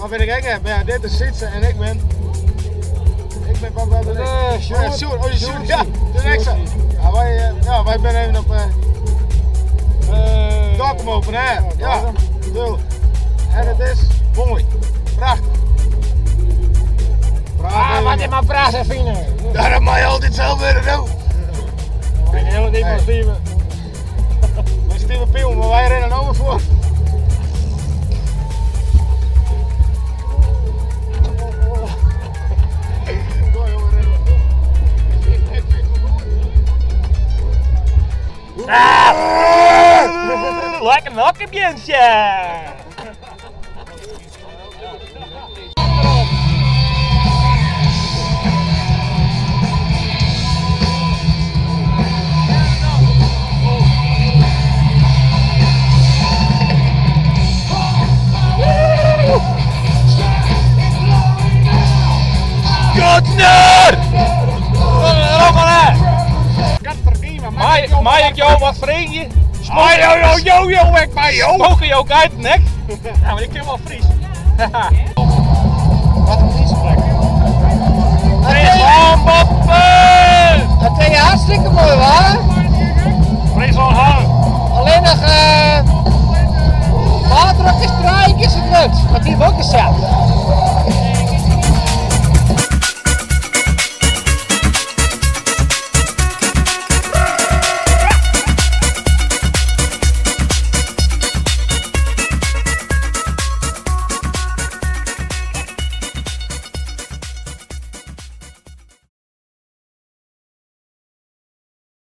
Dat weet ik ek net, mar ja, dit is Sytse en ik bin. Ik bin wat wat ben ik? Sjoerd. Sjoerd, oh Sjoerd, ja, dat is ek sa. Ja, wy, ja, wy binne even op Dokkum Open Air. Ja, natuurlijk. En it is moai. Prachtich. Ah, wat is mar prachtich fine. Ja, dat mei altyd sa wurde, no. Ik hele tijd van Steven. Mei Steven Piel, mar wy rinne no wer fuort. Lekker nokkebeantsje! Kuttner! Mei ik jo wat freegje? Mei jo, jo, jo, jo, ik mei jo! Smoke jo geiten ek? Ja, mar ik kin wol Frysk. Wat in Frysk sprekke. Fryslân bot!